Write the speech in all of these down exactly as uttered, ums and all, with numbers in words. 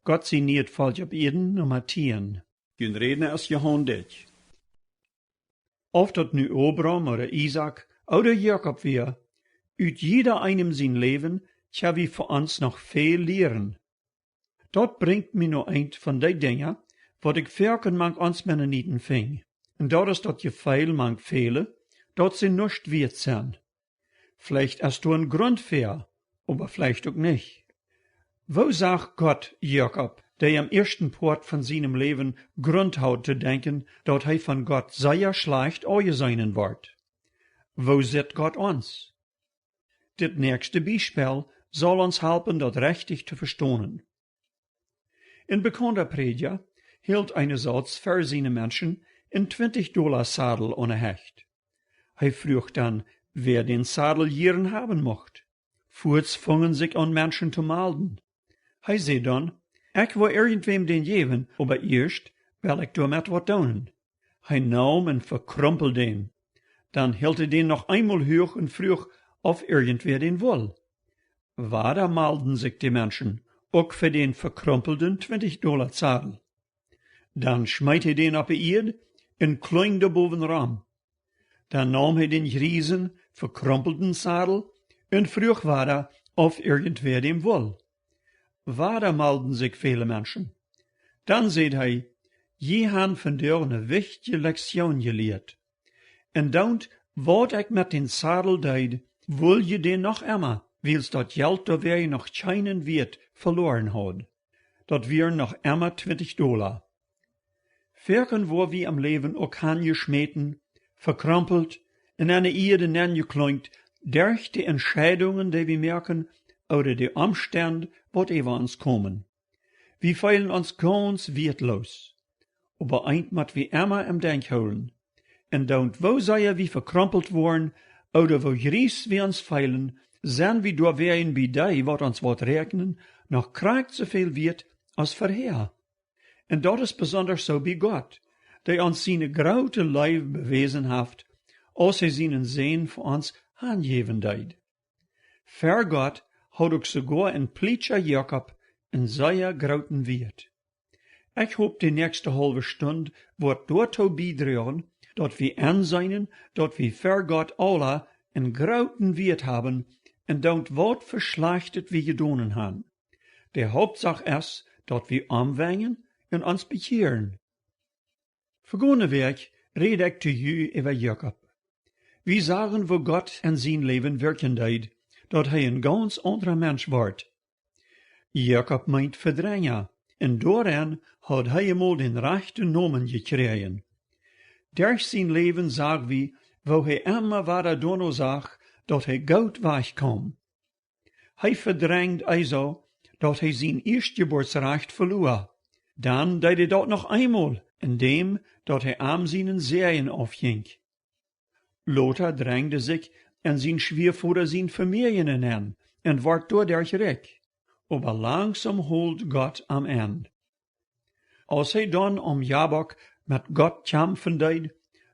Gott sien nieet Volkj opp Ieed, Numma tieen. Jun Rädna es Johan Dyck. Auf daut nu Abraham ooda Isaak ooda Jakob wia, ut jieda eenem sien Läwen kjenn wie fa ons noch väl lieren. Daut brinjt mie no eent von dee Dinja, waut ekj foaken mank ons Mennoniten finj. Un daut es daut Jefeel mank väle, daut see nuscht wieet sent. Veleicht es doa een Grunt fäa, oba veleicht uk nich. Woo sach Gott Jakob, dee em ieeschten Poat von sienem Läwen Grunt haud to denkjen, daut hee von Gott sea schlajcht aunjeseenen wort? Woo sitt Gott ons? Dit näakjste Biespel saul ons halpen, daut rechtich to vestonen. Een bekaunda Prädja hilt eene Sauz ver siene Menschen een Twintich-Dolla-Sadel aune Hecht. Hee fruach dan, wäa dän Sadel jieren haben mucht. Fuaz fungen sikj aun Menschen to malden. Hee säd dan: "Ekj woa irjentwäm dän jäwen, oba ieescht well ekj doamet waut doonen." Hee naum un vekrumpeld dän. Dan hilt hee dän noch eemol huach un fruach, auf irjentwäa dän wull. Wada malden sikj de Menschen, uk fa dän vekrumpelden Twintich-Dolla-Sadel. Dan schmeet hee dän opp de Ieed un kjleengd doa bowen rom. Dan naum hee dän jriesen, vekrumpelden Sadel un fruach wada, auf irjentwäa dän wull. Wada malden sikj väle Menschen. Dan säd hee: "Jie han vondoag ne wichtje Lektion jelieet. Un doont waut ekj met dän Sadel deed, wull jie dän noch emma, wiels daut Jelt doawäajen noch kjeenen Wieet veloaren haud. Daut wieren noch emma Twintich-Dolla." Foaken woa wie em Läwen uk hanjeschmäten, vekrumpelt un enne Ieed nenjekjleengd derch de Entscheidungen, dee wie moaken, ooda de Omstend, waut äwa ons komen. Wie feelen ons gaunz wieetloos. Oba eent mott wie emma em Denkj hoolen: Un doont woo sea wie vekrumpelt woaren, ooda woo jries wie ons feelen, sent wie doawäajen bie dee, waut ons woat räakjnen, noch krakjt soo väl wieet aus verhäa. Un daut es besondasch soo bie Gott, dee ons siene groote Leew bewäsen haft, aus hee sienen Sän fa ons hanjäwen deed. Ver Gott haud uk soogoa een plietscha Jakob een sea grooten Wieet. Ekj hop, de näakjste haulwe Stund woat doatoo biedroagen, daut wie enseenen, daut wie ver Gott aula een grooten Wieet haben, un doont waut fa Schlajchtet wie jedonen han. De Hauptsach es, daut wie omwenjen un ons bekjieren. Vegone Wäakj räd ekj to ju äwa Jakob. Wie sagen, woo Gott en sien Läwen wirkjen deed, daut hee een gaunz aundra Mensch wort. Jakob meent Vedrenja, un doaren haud hee emol dän rajchten Nomen jekjräajen. Derch sien Läwen sag wie, woo hee emma wada doano sach, daut hee goot wajch kaum. Hee vedrenjd Esau, daut hee sien Ieeschtjebuatsrajcht veloa. Dan deed hee daut noch eemol, en däm daut hee am sienen Säajen aufjinkj. Lota drenjd sikj en sien Schwiavoda sien Vemäajen enenn un wort doaderch rikj. Oba langsom hold Gott am enn. Aus hee dan aum Jabok met Gott kjamfen deed,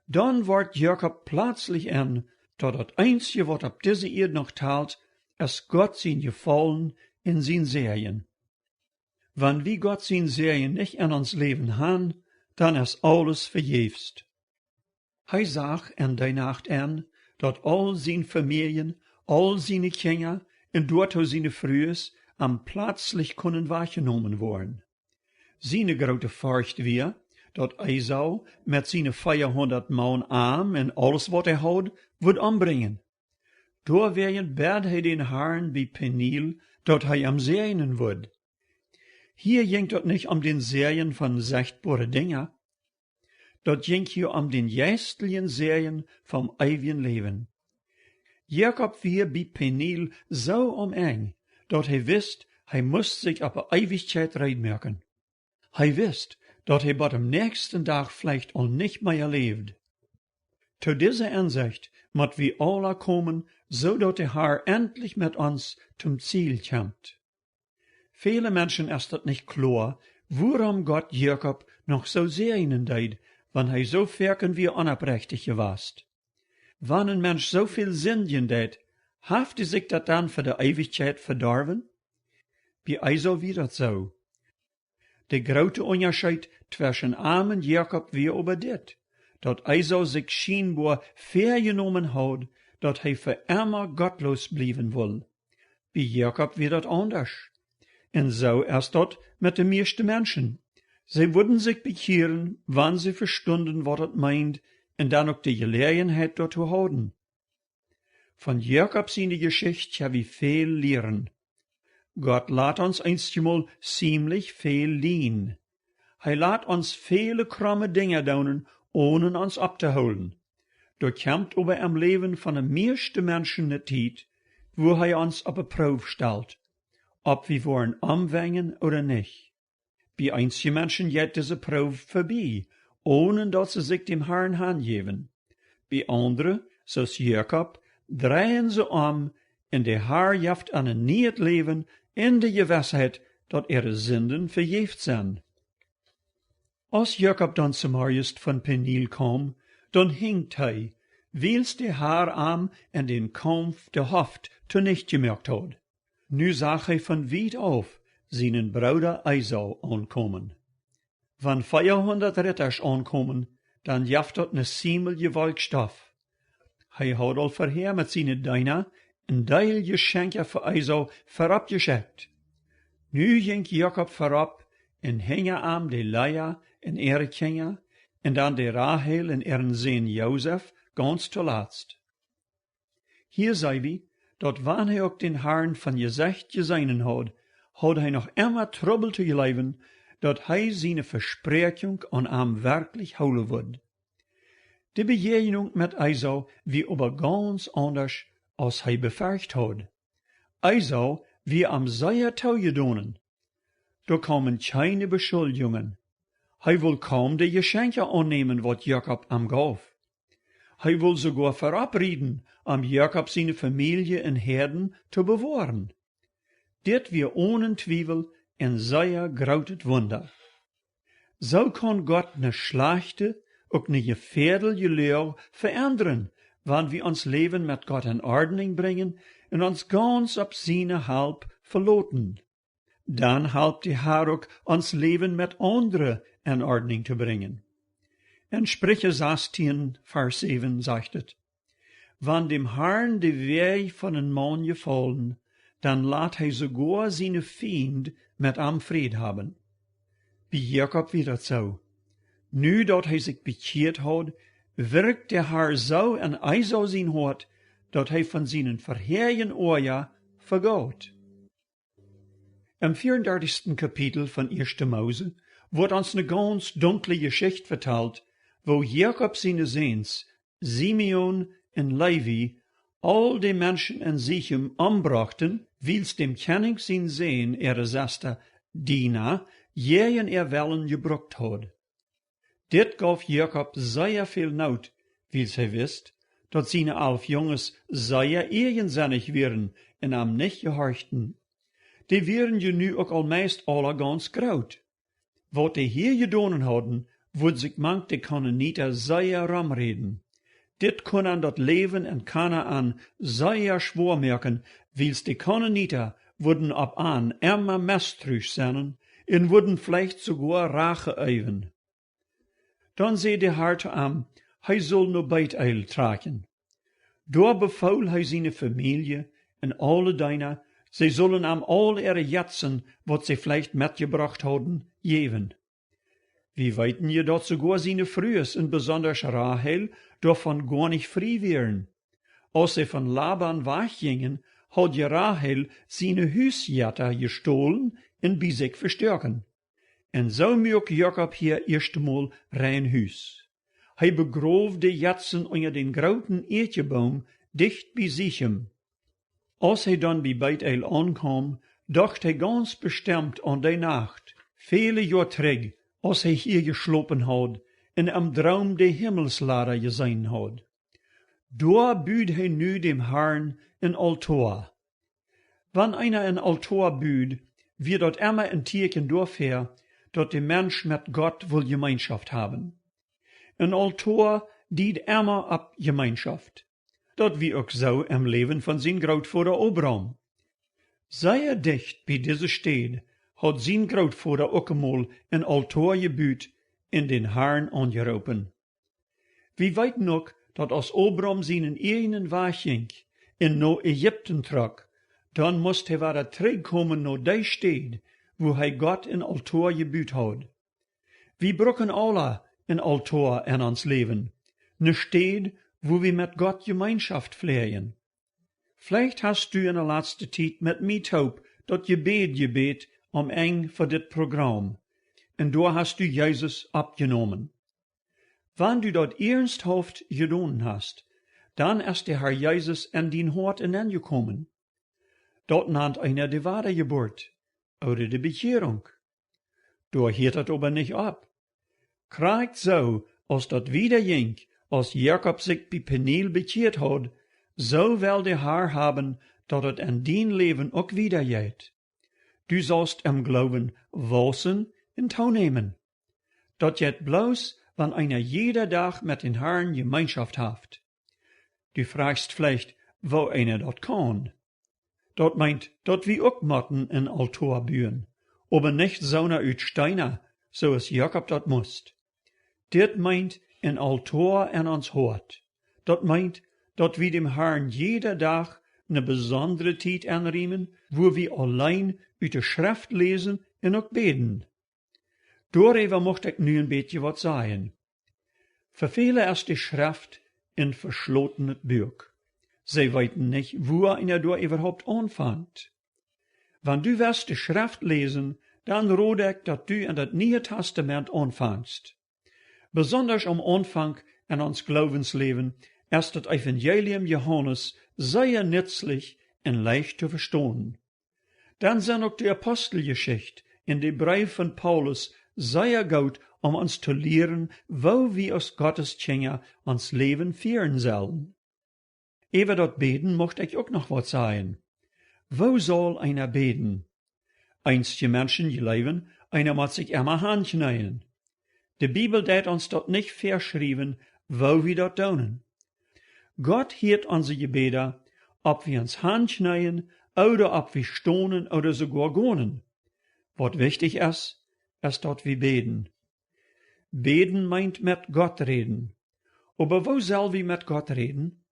dan wort Jakob plazlich enn, daut daut eensje, waut opp dise Ieed noch talt, es Gott sien Jefaulen un sien Säajen. Wan wie Gott sien Säajen nich en ons Läwen han, dan es aules vejäfst. Hee sach en dee Nacht enn, daut aul sien Vemäajen, aul siene Kjinja un doatoo siene Frues am plazlich kunnen wajchjenomen woaren. Siene groote Forcht wia, daut Esau met siene veahundat Maun am un aules, waut hee haud, wudd ombrinjen. Doawäajen bäd hee dän Harn bie Peniel, daut hee am säajnen wudd. Hia jinkj daut nich om dän Säajen von sechtboare Dinja. Daut jinkj hia om dän jeisteljen Säajen vom eewjen Läwen. Jakob wia bie Peniel soo om Enj, daut hee wist, hee must sikj opp de Eewichkjeit reed moaken. Hee wist, daut hee bot dän näakjsten Dach veleicht aul nich mea läwd. To dise Ensecht mott wie aula komen, soo daut de Har endlich met ons toom Ziel kjemt. Väle Menschen es daut nich kloa, wuarom Gott Jakob noch soo säajnen deed, wan hee soo foaken wia onopprechtich jewast. Wan een Mensch soo väl sindjen deit, haft hee sikj daut dan fa de Eewichkjeit vedorwen? Bie Esau wia daut soo. De groote Unjascheet tweschen am un Jakob wia oba dit, daut Esau sikj schienboa väajenomen haud, daut hee fa emma gottloos bliewen wull. Bie Jakob wia daut aundasch. Un soo es daut met de mieeschte Menschen. See wudden sikj bekjieren, wan see vestunden, waut daut meend, un dan uk de Jeläajenheit doatoo hauden. Von Jakob siene Jeschicht kjenn wie väl lieren. Gott lat ons eenjemol ziemlich väl lieden. Hee lat ons väle kromme Dinja doonen, onen ons opptohoolen. Doa kjemt oba em Läwen von de mieeschte Menschen ne Tiet, wua hee ons opp de Proow stalt, auf wie woaren omwenjen ooda nich. Bie eenje Menschen jeit dise Proow vebie, onen daut see sikj däm Harn hanjäwen. Bie aundre, soo aus Jakob, dreien see om, un de Har jeft an een nieet Läwen, en de Jewissheit, daut äare Sinden vejäft sent. Aus Jakob dan zemorjes von Peniel kjeem, dan hinkjt hee, wiels de Har am en dän Kaumf de Hoft tonicht jemoakt haud. Nu sach hee von wiet auf sienen Brooda Esau aunkomen. Wan veahundat Rittasch aunkomen, dan jeft daut ne ziemliche Wolkj Stoff. Hee haud aul verhäa met siene Deena een Deel Jeschenkja fa Esau verropp jeschekjt. Nu jinkj Jakob verropp un hinja am de Lea un äare Kjinja, un dan de Rahel un äaren Sän Josef gaunz toolatst. Hia see wie, daut wan hee uk dän Harn von Jesecht jeseenen haud, haud hee noch emma Trubbel to jleewen, daut hee siene Vespräakjunk aun am werkjlich hoolen wudd. De Bejäajnunk met Esau wia oba gaunz aundasch, aus hee befercht haud. Esau wia am sea toojedonen. Doa kaumen kjeene Beschuldjungen. Hee wull kaum de Jeschenkja aunnämen, waut Jakob am gauf. Hee wull soogoa verropp rieden, om Jakob siene Famielje un Häaden to bewoaren. Dit wia onen Twiewel een sea grootet Wunda. Soo kaun Gott ne schlajchte, uk ne jefäadelje Loag veendren, wan wie ons Läwen met Gott en Ordnunk brinjen un ons gaunz opp siene Help veloten. Dan halpt de Har uk, ons Läwen met aundre en Ordnunk to brinjen. En Spricha sastieen, Varsch säwen sajcht et: Wan däm Harn de Wäaj von een Maun jefaulen, dan lat hee soogoa siene Fiend met am Fräd haben. Bie Jakob wia daut soo. Nu daut hee sikj bekjieet haud, wirkjt de Har soo en Esau sien Hoat, daut hee von sienen verhäajen Oaja vegaut. Em vieaundartichsten Kapitel von Ieeschte Mose woat ons ne gaunz dunkle Jeschicht vetalt, woo Jakob siene Säns, Simeon un Levi, aul de Menschen en Sichem ombrochten, wiels däm Kjennich sien Sän äare Sesta Dina jäajen äa Wellen jebrukt haud. Dit gauf Jakob sea väl Noot, wiels hee wist, daut siene alf Junges sea ieejensennich wieren un am nich jehorchten. Dee wieren je nu uk aul meist aula gaunz groot. Waut dee hia jedonen hauden, wudd sikj mank de Kanaanita sea romräden. Dit kunn an daut Läwen en Kanaan sea schwoa moaken, wiels de Kanaanita wudden opp an emma mestrusch sennen un wudden veleicht soogoa Rache eewen. Dan säd de Har to am, hee sull no Betel trakjen. Doa befool hee siene Famielje un aule Deena, see sullen am aul äare Jetzen, waut see veleicht metjebrocht hauden, jäwen. Wie weeten je, daut soogoa siene Frues un besondasch Rahel doavon goa nich frie wieren. Aus see von Laban wajch jinjen, haud je Rahel siene Husjetta jestolen un bie sikj vestoaken. Un soo muak Jakob hia ieescht mol rein Hus. Hee begroowd de Jetzen unja dän grooten Ieekjeboom dicht bie Sichem. Aus hee dan bie Betel aunkaum, docht hee gaunz bestemt aun dee Nacht, väle Joa trigj, aus hee hia jeschlopen haud un em Droom de Himmelslada jeseenen haud. Doa bud hee nu däm Harn een Altoa. Wan eena een Altoa bud, wia daut emma een Tieekjen doafäa, daut de Mensch met Gott wull Jemeenschoft haben. Een Altoa died emma opp Jemeenschoft. Daut wia uk soo em Läwen von sien Grootvoda Abraham. Sea dicht bie dise Städ haud sien Grootvoda uk emol een Altoa jebut un dän Harn aunjeroopen. Wie weeten uk, daut aus Abram sienen ieejnen Wajch jinkj un no Ägipten trock, dan must hee wada trigjkomen no dee Städ, wua hee Gott een Altoa jebut haud. Wie brucken aula een Altoa en ons Läwen, ne Städ, wua wie met Gott Jemeenschoft fläajen. Veleicht hast du en de latste Tiet met mie toop daut Jebäd jebät aum Enj fa dit Program, un doa hast du Jesus oppjenomen. Wan du daut iernsthaft jedonen hast, dan es de Herr Jesus en dien Hoat enenjekomen. Daut nant eena de Wadajeburt ooda de Bekjierunk. Doa hieet daut oba nich opp. Krakjt soo aus daut wieda jinkj, aus Jakob sikj bie Peniel bekjieet haud, soo well de Herr haben, daut daut en dien Läwen uk wieda jeit. Du saust em Gloowen wausen un toonämen. Daut jeit bloos, wan eena jieda Dach met dän Herrn Jemeenschoft haft. Du frajchst veleicht, woo eena daut kaun. Daut meent, daut wie uk motten een Altoa buen, oba nich soona ut Steena, soo aus Jakob daut must. Dit meent een Altoa en ons Hoat. Daut meent, daut wie däm Herrn jieda Dach ne besondre Tiet enriemen, wua wie auleen ut de Schreft läsen un uk bäden. Doaräwa mucht ekj nu een bät waut sajen. Fa väle es de Schreft een veschlotenet Buak. See weeten nich, wua eena doa äwahaupt aunfangt. Wan du west de Schreft läsen, dan rod ekj, daut du en daut Niee Tastament aunfangst. Besondasch aum Aunfank en ons Gloowensläwen es daut Evangelium Johanes sea nutzlich un leicht to vestonen. Dan sent uk de Aposteljeschicht un de Breew von Paulus sea goot, om ons to lieren, woo wie aus Gottes Kjinja ons Läwen fieren sellen. Äwa daut Bäden mucht ekj uk noch waut sajen. Woo saul eena bäden? Eenje Menschen jleewen, eena mott sikj emma hankjneeen. De Bibel deit ons daut nich väaschriewen, woo wie daut doonen. Gott hieet onse Jebäda, auf wie ons hankjneeen ooda auf wie stonen ooda soogoa gonen. Waut wichtich es, es daut wie bäden. Bäden meent met Gott räden. Oba woo sell wie met Gott räden?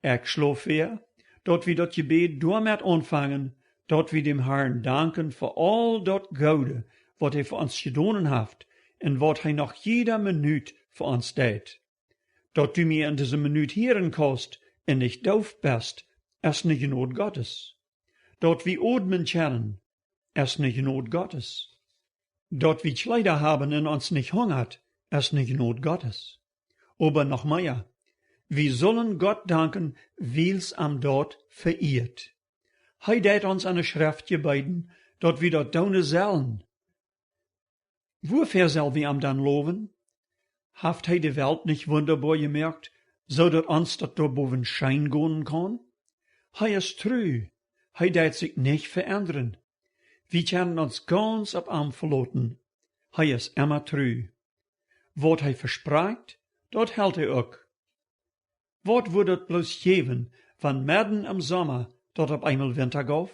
Ekj schlo väa, daut wie daut Jebäd doamet aunfangen, daut wie däm Herrn danken fa aul daut Goode, waut hee fa ons jedonen haft un waut hee noch jieda Minut fa ons deit. Daut du mie en dise Minut hieren kaust un nich doof best, es ne Jnod Gottes. Daut wie odmen kjennen, es ne Jnod Gottes. Daut wie Kjleeda haben un ons nich hungat, es ne Jnod Gottes. Oba noch mea, wie sellen Gott danken, wiels am daut veieet. Hee deit ons en de Schreft jebeeden, daut wie daut doonen sellen. Wuafäa sell wie am dan lowen? Haft hee de Welt nich wundaboa jemoakt, soo daut ons daut doa bowen scheen gonen kaun? Hee es tru, hee deit sikj nich veendren. Wie kjennen ons gauns opp am veloten. Hee es emma tru. Waut hee vesprakjt, daut helt hee uk. Waut wudd daut bloos jäwen, wan medden em Somma daut opp eemol Winta gauf?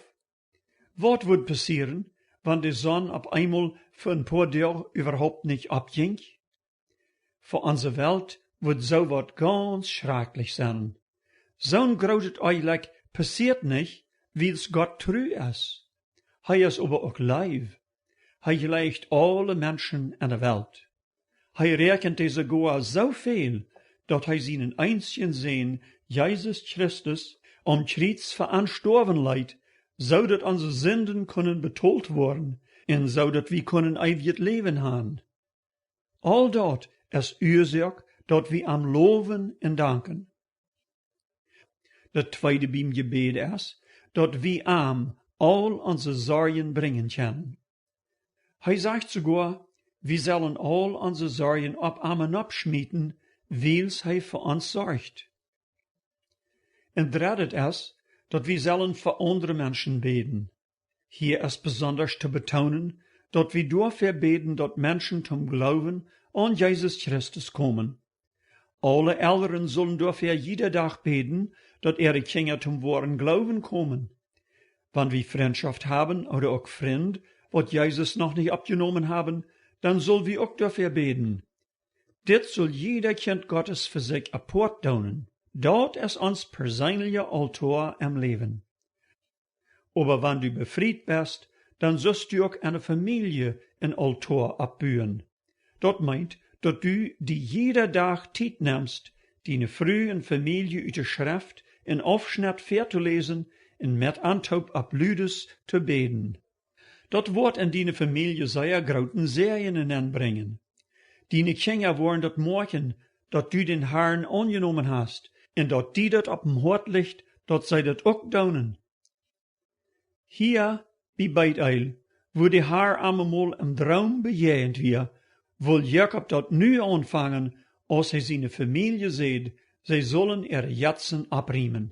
Waut wudd passieren, wan de Sonn opp eemol fa een poa Doag äwahaupt nich oppjinkj? Fa onse Welt wudd soo waut gauns schrakjlich sennen. Soon grootet Onjlekj passieet nich, wiels Gott tru es. Hee es oba uk leew. Hee jleicht aule Menschen en de Welt. Hee räakjent dee soogoa soo väl, daut hee sienen eensjen Sän, Jesus Christus, aum Kjriez fa ons stoawen leet, soo daut onse Sinden kunnen betolt woaren un soo daut wie kunnen eewjet Läwen han. Aul daut es Uasoak, daut wie am lowen un danken. Daut tweede biem Jebäd es, daut wie am aul onse Sorjen brinjen kjennen. Hee sajcht soogoa, wie sellen aul onse Sorjen opp am noppschmieten, wiels hee fa ons sorcht. Un dreddet es, daut wie sellen fa aundre Menschen bäden. Hia es besondasch to betoonen, daut wie doafäa bäden, daut Menschen toom Gloowen aun Jesus Christus komen. Aule Elren sullen doafäa jieda Dach bäden, daut äare Kjinja toom woaren Gloowen komen. Wan wie Frintschoft haben ooda uk Frind, waut Jesus noch nich oppjenomen haben, dan sull wie uk doafäa bäden. Dit sull jieda Kjint Gottes fa sikj apoat doonen. Daut es ons perseenelja Altoa em Läwen. Oba wan du befriet best, dan sust du uk enne Famielje een Altoa oppbuen. Daut meent, daut du die jieda Dach Tiet nemst, diene Fru un Famielje ut de Schreft een Aufschnett väatoläsen un met an toop opp ludes to bäden. Daut woat en diene Famielje sea grooten Säajen enenn brinjen. Diene Kjinja woaren daut moakjen, daut du dän Harn aunjenomen hast un daut die daut opp em Hoat licht, daut see daut uk doonen. Hia bie Betel, wua de Har am emol em Droom bejäajent wia, wull Jakob daut nu aunfangen, aus hee siene Famielje säd, see sullen äare Jetzen oppriemen.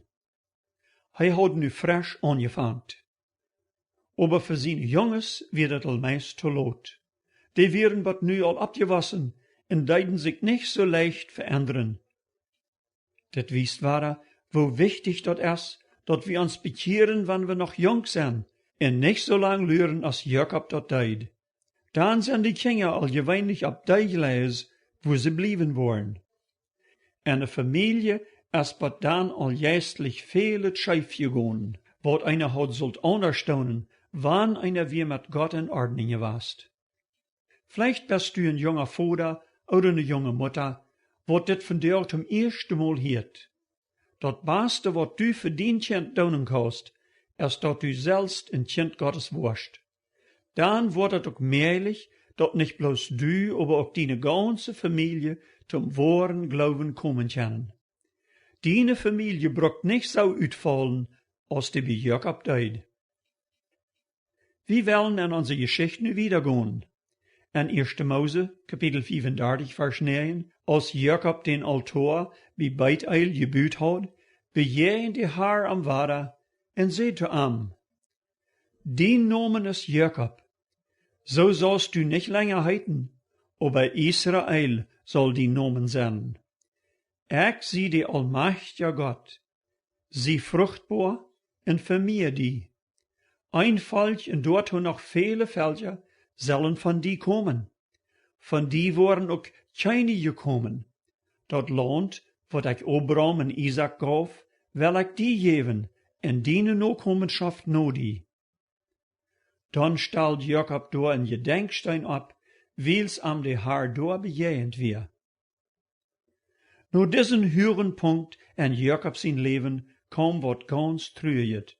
Hee haud nu fresch aunjefangen. Oba fa siene Junges wia daut aul meist to lot. Dee wieren bott nu aul oppjewossen un deeden sikj nich soo leicht veendren. Dit wiest wada, woo wichtich daut es, daut wie ons bekjieren, wan wie noch junk sent, un nich soo lang luren aus Jakob daut deed. Dan sent de Kjinja aul jeweenlich opp dee Jleis, wua see bliewen woaren. Enne Famielje es bott dan aul jeistlich väl scheef jegonen, waut eena haud sullt aundasch doonen, wan eena wia met Gott en Ordnunk jewast. Veleicht best du een junga Voda ooda eene junge Mutta, waut dit vondoag toom ieeschten Mol hieet. Daut baste, waut du fa dien Kjint doonen kaust, es, daut du selfst een Kjint Gottes woascht. Dan woat daut uk mäajlich, daut nich bloos du, oba uk diene gaunze Famielje toom woaren Gloowen komen kjennen. Diene Famielje brukt nich soo utfaulen, aus dee bie Jakob deed. Wie wellen en onse Jeschicht nu wieda gonen. En ieeschte Mose, Kapitel fiefundartich, Varsch näajen, aus Jakob dän Altoa bie Betel jebut haud, bejäajend de Har am wada un säd to am: Dien Nomen es Jakob. Soo saust du nich lenja heeten, oba Israel saul dien Nomen sennen. Ekj sie de aulmajchtja Gott. Sie fruchtboa un vemea die. Een Volkj un doatoo noch väle Velkja sellen von die komen. Von die woaren uk Kjennije komen. Daut Launt, waut ekj Abraham un Isaak gauf, well ekj die jäwen un diene Nokomenschoft no die. Dan stald Jakob doa een Jedenkjsteen opp, wiels am de Har doa bejäajent wia. No disen huagen Punkt en Jakob sien Läwen kaum waut gaunz Truajet.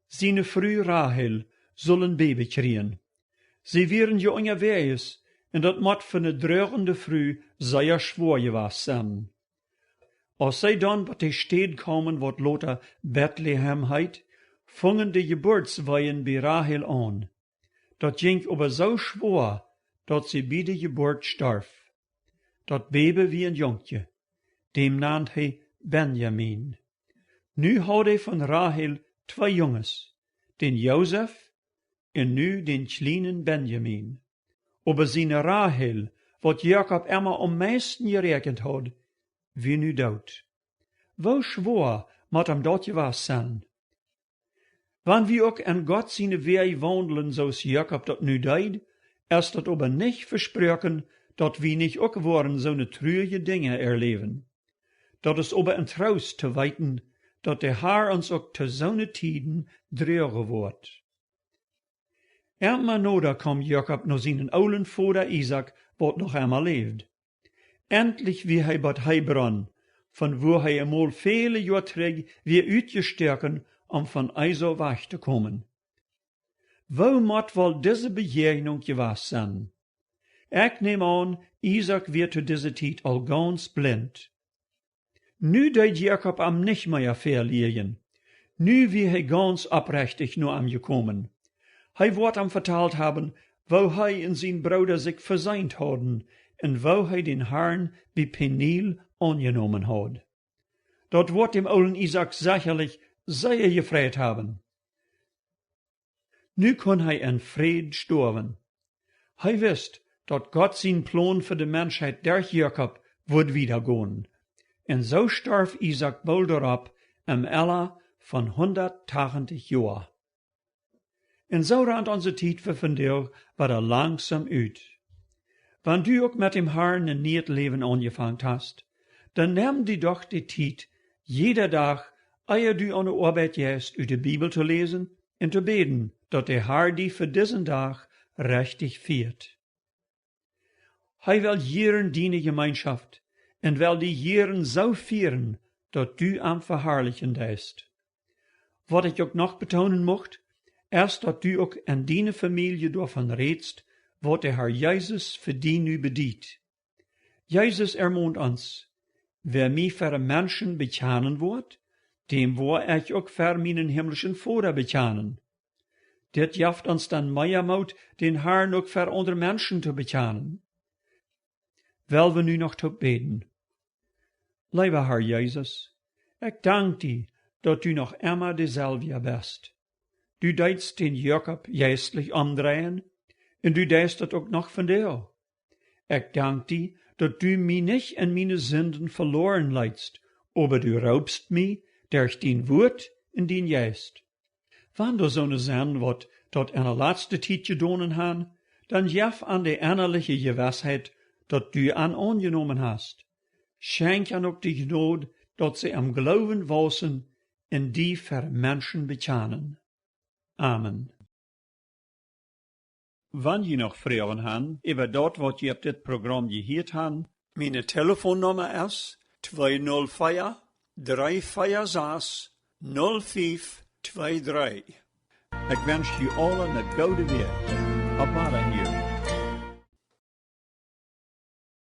Siene Fru Rahel sull een Bäbe kjrieen. See wieren je unjawäajes un daut mott fa eene droagende Fru sea schwoa jewast sennen. Aus see dan bie de Städ kaumen, waut lota Betlehem heet, fungen de Jeburtsweejen bie Rahel aun. Daut jinkj oba soo schwoa, daut see bie de Jeburt storf. Daut Bäbe wia een Jungje, däm nand hee Benjamin. Nu haud hee von Rahel twee Junges, dän Josef un nu dän kjlienen Benjamin. Oba siene Rahel, waut Jakob emma aum meisten jeräakjent haud, wia nu doot. Woo schwoa mott am daut jewast sennen? Wan wie uk en Gott siene Wäaj waundlen, soo aus Jakob daut nu deed, es daut oba nich vesproaken, daut wie nich uk woaren soone truaje Dinja erläwen. Daut es oba een Troost to weeten, daut de Har ons uk to soone Tieden droagen woat. Emma noda kaum Jakob no sienen oolen Voda Isaak, waut noch emma läwd. Entlich wia hee bie Hebron, von wua hee emol väle Joa trigj wia utjestoaken, om von Esau wajch to komen. Woo mott woll dise Bejäajnunk jewast sennen? Ekj näm aun, Isaak wia to dise Tiet aul gaunz blint. Nu deed Jakob am nich mea väalieejen. Nu wia hee gaunz opprechtich no am jekomen. Hee woat am vetalt haben, woo hee un sien Brooda sikj veseent hauden un woo hee dän Harn bie Peniel aunjenomen haud. Daut woat däm oolen Isaak sechalich sea jefreit haben. Nu kunn hee en Fräd stoawen. Hee wist, daut Gott sien Plon fa de Menschheit derch Jakob wudd wieda gonen. Un soo storf Isaak boolt doaropp, em Ella von hundatachentich Joa. Un soo rant onse Tiet fa vondoag wada langsom ut. Wan du uk met däm Harn een nieet Läwen aunjefangen hast, dan nemm die doch de Tiet, jieda Dach, ea du aun de Oabeit jeist, ut de Bibel to läsen un to bäden, daut de Har die fa disen Dach rechtich fieet. Hee well jieren diene Jemeenschoft un well die jieren soo fieren, daut du am veharlichen deist. Waut ekj uk noch betoonen mucht, es, daut du uk en diene Famielje doavon rätst, waut de Har Jesus fa die nu bediet. Jesus ermont ons: Wäa mie ver Menschen bekjanen woat, däm woa ekj uk ver mienen himlischen Voda bekjanen. Dit jeft ons dan mea Moot, dän Harn uk ver aundre Menschen to bekjanen. Well wie nu noch toop bäden. Leewa Har Jesus, ekj dank die, daut du noch emma deselwja best. Du deetst dän Jakob jeistlich omdreien, un du deist daut uk noch vondoag. Ekj dank die, daut du mie nich en miene Sinden veloaren leetst, oba du roopst mie derch dien Wuat un dien Jeist. Wan doa soone sent, waut daut en de latste Tiet jedonen han, dan jeff an de ennaliche Jewissheit, daut du an aunjenomen hast. Schenkj an uk de Jnod, daut see em Gloowen wausen un die ver Menschen bekjanen. Amen. Wan jie noch Froagen han äwa daut, waut jie opp dit Program jehieet han, miene Telefonnumma es twee null vea, dree vea sas, null fief twee dree. Ekj wensch jie aule ne goode Wäakj. Opp Wada.